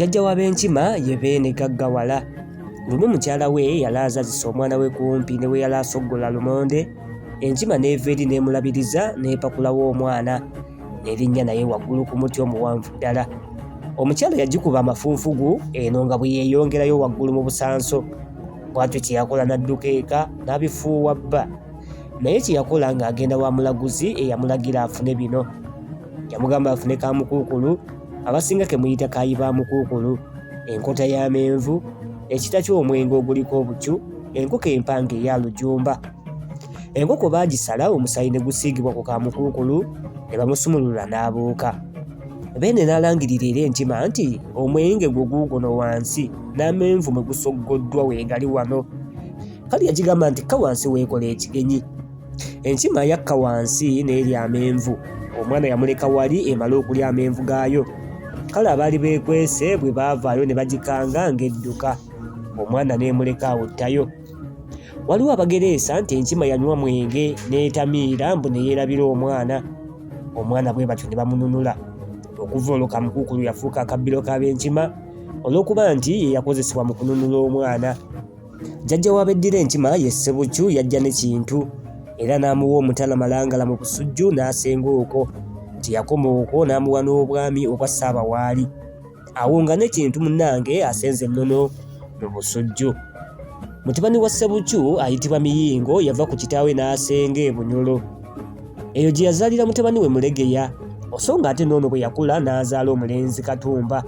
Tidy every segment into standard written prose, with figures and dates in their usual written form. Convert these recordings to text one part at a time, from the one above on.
Jjajja w'ab'Enkima ye Beene Gaggawala. Lumu mukyala we yali azazisa omwana we kumpi ne we yali asoggola lumonde, enkima n'eva eri n'emulabiriza n'epakulawo omwana n'erinnya naye waggulu ku muti omuwanvu ddala. Omukyala yagikuba amafunfugu eno nga bwe yeeyongerayo waggulu mu busanso. Bw'atyo kye yakola n'adduka eka n'abifuuwa bba. Naye kye yakola ng'agenda wa mulaguzi eyamulagira afune bino. Yamugamba afune kamukuukulu abasinga ke muyita kayi ba mukuukulu, enkota y'amenvu, ekita ky'omwenge oguliko obucu, enkoko empanga eya lujumba. Enkoko baagisala omusaayi ne gusiigibwa ku kamukuukulu ne bamusumulula n'abuuka. Beene n'alangirira era enkima nti omwenge gwo guuguno wansi n'amenvu mwe gusoggoddwa weegali wano. Kale yagigamba nti kka wansi weekole ekigenyi. Enkima yakka wansi n'erya amenvu. Omwana yamuleka wali emale okulya amenvu gaayo. Kale abaali beekwese bwe baavaayo ne bagikanga ng'edduka. Omwana n'emuleka awo ttayo. Waliwo abagereesa nti enkima yanywa mwenge n'etamiira mbu ne yeerabira omwana. Omwana bwe batyo ne bamununula. Okuva olwo Kamukuukulu yafuuka akabbiro k'ab'enkima olw'okuba nti ye yakozesebwa mu kununula omwana. Jjajja w'abeddira enkima ye Ssebucu yajja ne Kintu era n'amuwa omutala Malangala mu Busujju n'asenga okwo. Teyakoma okwo n'amuwa n'obwami obwa Ssaabawaali. Awo nga ne Kintu munnange asenze ennono mu Busujju. Mutabani wa Ssebucu ayitibwa Miyingo yava ku kitaawe n'asenga e Bunyolo. Eyo gye yazaalira mutabani we Mulegeya. Osonga ate n'ono bwe yakula n'azaala omulenzi Katumba.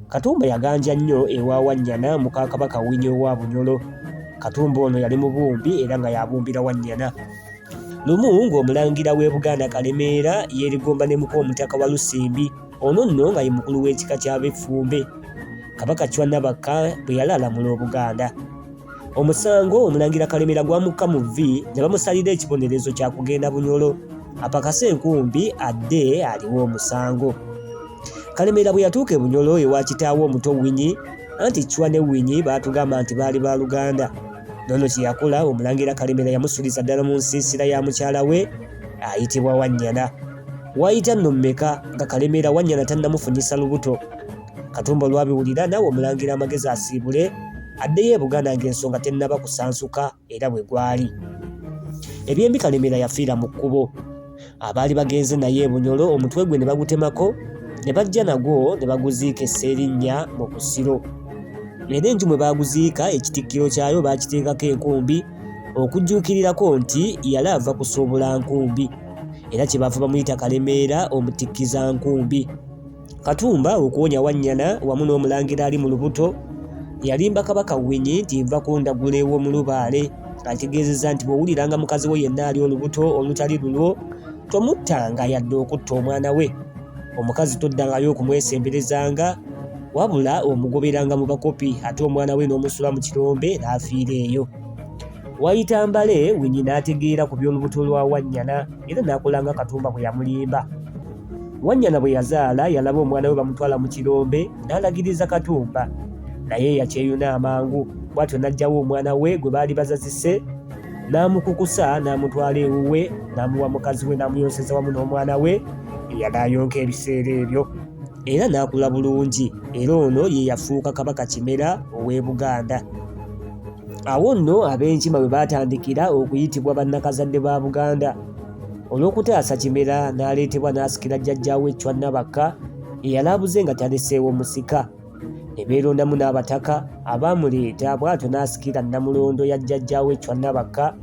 Katumba yaganja nnyo ewa Wannyana muka Kabaka Winyi owa Bunyolo. Katumba ono yali mubumbi era nga y'abumbira Wannyana. Lumu ng'omulangira w'e Buganda Kalemeera yeerigomba ne muka Omutaka Walusimbi, ono nno nga ye mukulu w'ekika ky'Abeffumbe. Kabaka Chwa Nabakka bwe yali alamula Obuganda. Omusango Omulangira Kalemera gwamukka mu vvi ne bamusalira ekibonerezo kya kugenda Bunyolo apakase enkumbi adde aliwe omusango. Kalemera bwe yatuuka e Bunyolo ewa kitaawe omuto Winyi, anti Chwa ne Winyi baatugamba nti baali ba luganda. N'ono kye yakola Omulangira Kalemera yamusuliza ddala mu nsiisira ya mukyala we ayitibwa Wannyana. Waayita nno mmeka nga Kalemera Wannyana tannamufunyisa lubuto. Katumba olwabiwulira n'awa Omulangira amagezi asiibule addeyo e Buganda ng'ensonga tennaba kusansuka era bwe gwali. Ebyembi Kalemera yafiira mu kkubo. Abaali bagenze naye e Bunyolo omutwe gwe ne bagutemako ne bajja nagwo ne baguziika e Sserinnya mu Busiro. Era enju mwe baaguziika ekitikkiro kyayo baakiteekako enkumbi okujjuukirirako nti yali ava kusuubula nkumbi era kye baava bamuyita Kalemeera omutikkiza nkumbi. Katumba okuwonya Wannyana wamu n'omulangira ali mu lubuto yalimba Kabaka Winyi nti nva kundagula ew'omulubaale antegeezezza nti bw'owuliranga mukazi wo yenna ali olubuto olutali lulwo tomuttanga yadde okutta omwana we. Omukazi toddangayo okumwesemberezanga wabula omugoberanga mu bakopi ate omwana we n'omusula mu kirombe n'afiira eyo. Wayita mbale Winyi n'ategeera ku by'olubuto lwa Wannyana era n'akola nga Katumba bwe yamulimba. Wannyana bwe yazaala yalaba omwana we bamutwala mu kirombe n'alagiriza Katumba naye yakyeyuna amangu bw'atyo n'aggyawo omwana we gwe baali bazazise n'amukukusa n'amutwala ewuwe n'amuwa mukazi we n'amuyonseza wamu n'omwana we eyali ayonka ebiseera ebyo era n'akula bulungi era ono ye yafuuka Kabaka Kimera ow'e Buganda. Awo nno ab'Enkima bwe baatandikira okuyitibwa bannakazadde ba Buganda. Olw'okutaasa Kimera n'aleetebwa n'asikira jjajjaawe Chwa Nabakka eyali abuze nga taleseewo musika. Ne beerondamu n'abataka abaamuleeta bw'atyo n'asikira Nnamulondo ya jjajjaawe Chwa Nabakka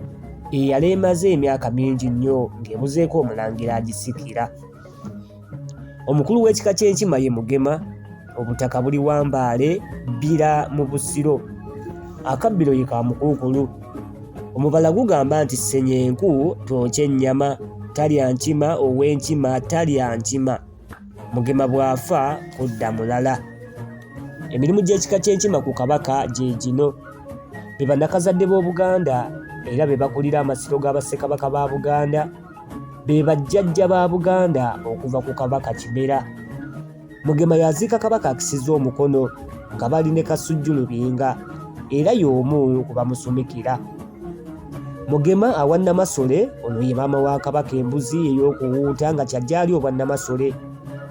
eyali emaze emyaka mingi nnyo ng'ebuzeeko omulangira agisikira. Omukulu w'ekika ky'Enkima ye Mugema. Obutaka buli Wambaale, Bbira mu Busiro. Akabbiro ye Kamukuukulu. Omubala gugamba nti senya enku twokye ennyama, talya nkima ow'enkima talya nkima. Mugema bw'afa kudda mulala. Emirimu gy'ekika ky'Enkima ku Kabaka gye gino. Be bannakazadde b'Obuganda era be bakulira amasiro ga Bassekabaka ba Buganda. Be bajjajja ba Buganda okuva ku Kabaka Kimera. Mugema yaziika Kabaka akisizza omukono nga bali ne Kasujju Lubinga era y'omu ku bamusumikira. Mugema awa Namasole, ono ye maama wa Kabaka embuzi ey'okuwuuta nga kyajja ali obwa Namasole.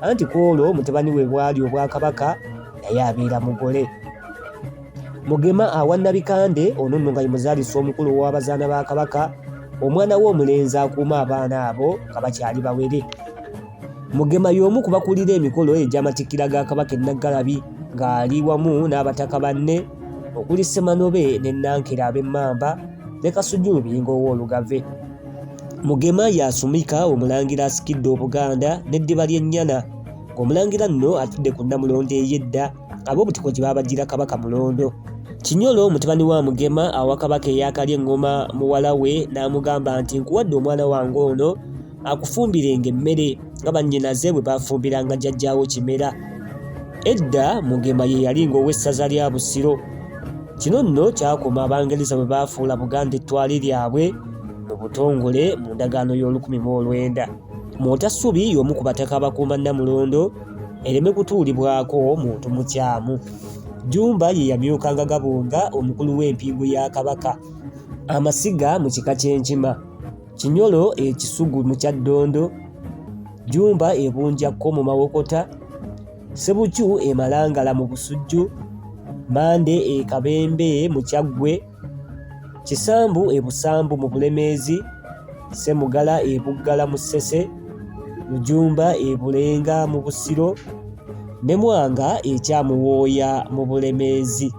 Anti ku olwo mutabani we bwali obwa Kabaka naye abeera mugole. Mugema awa Nabikande, ono nno nga ye muzaalisa omukulu ow'abazaana ba Kabaka, omwana we omulenzi akuuma abaana abo nga bakyali bawere. Mugema y'omu ku bakulira emikolo egy'amatikkira ga Kabaka e Naggalabi ng'ali wamu n'abataka banne okuli Ssemanobe ne Nankere ab'Emmamba ne Kasujju Lubinga ow'Olugave. Mugema y'asumika Omulangira asikidde Obuganda n'eddiba ly'ennyana ng'Omulangira nno atudde ku Nnamulondo ey'edda ab'obutiko gye baabajjira Kabaka Mulondo. Kinyolo mutabani wa Mugema awa Kabaka eyaakalya eŋŋoma muwala we n'amugamba nti nkuwadde omwana wange ono akufumbirenga emmere nga bannyinaze bwe baafumbiranga jjajjaawo Kimera. Edda Mugema ye yali ng'ow'essaza lya Busiro. Kino nno kyakoma Abangereza bwe baafuula Buganda ettwale lyabwe mu butongole mu ndagaano y'olukumi mu olwenda. Mwotassubi y'omu ku bataka abakuuma Nnamulondo ereme kutuulibwako muntu mukyamu. Jjumba ye yamyukanga Gabunga omukulu w'empingu ya Kabaka. Amasiga mu kika ky'Enkima. Kinyolo e Kisugu mu Kyaddondo, Jjumba e Bunjakko mu Mawokota, Ssebukyu e Malangala mu Busujju, Mande e Kabembe mu Kyaggwe, Kisambu e Busambu mu Bulemeezi, Ssemugala e Buggala mu Ssese, Lujumba e Bulenga mu Busiro ne Mwanga e Kyamuwooya mu Bulemeezi.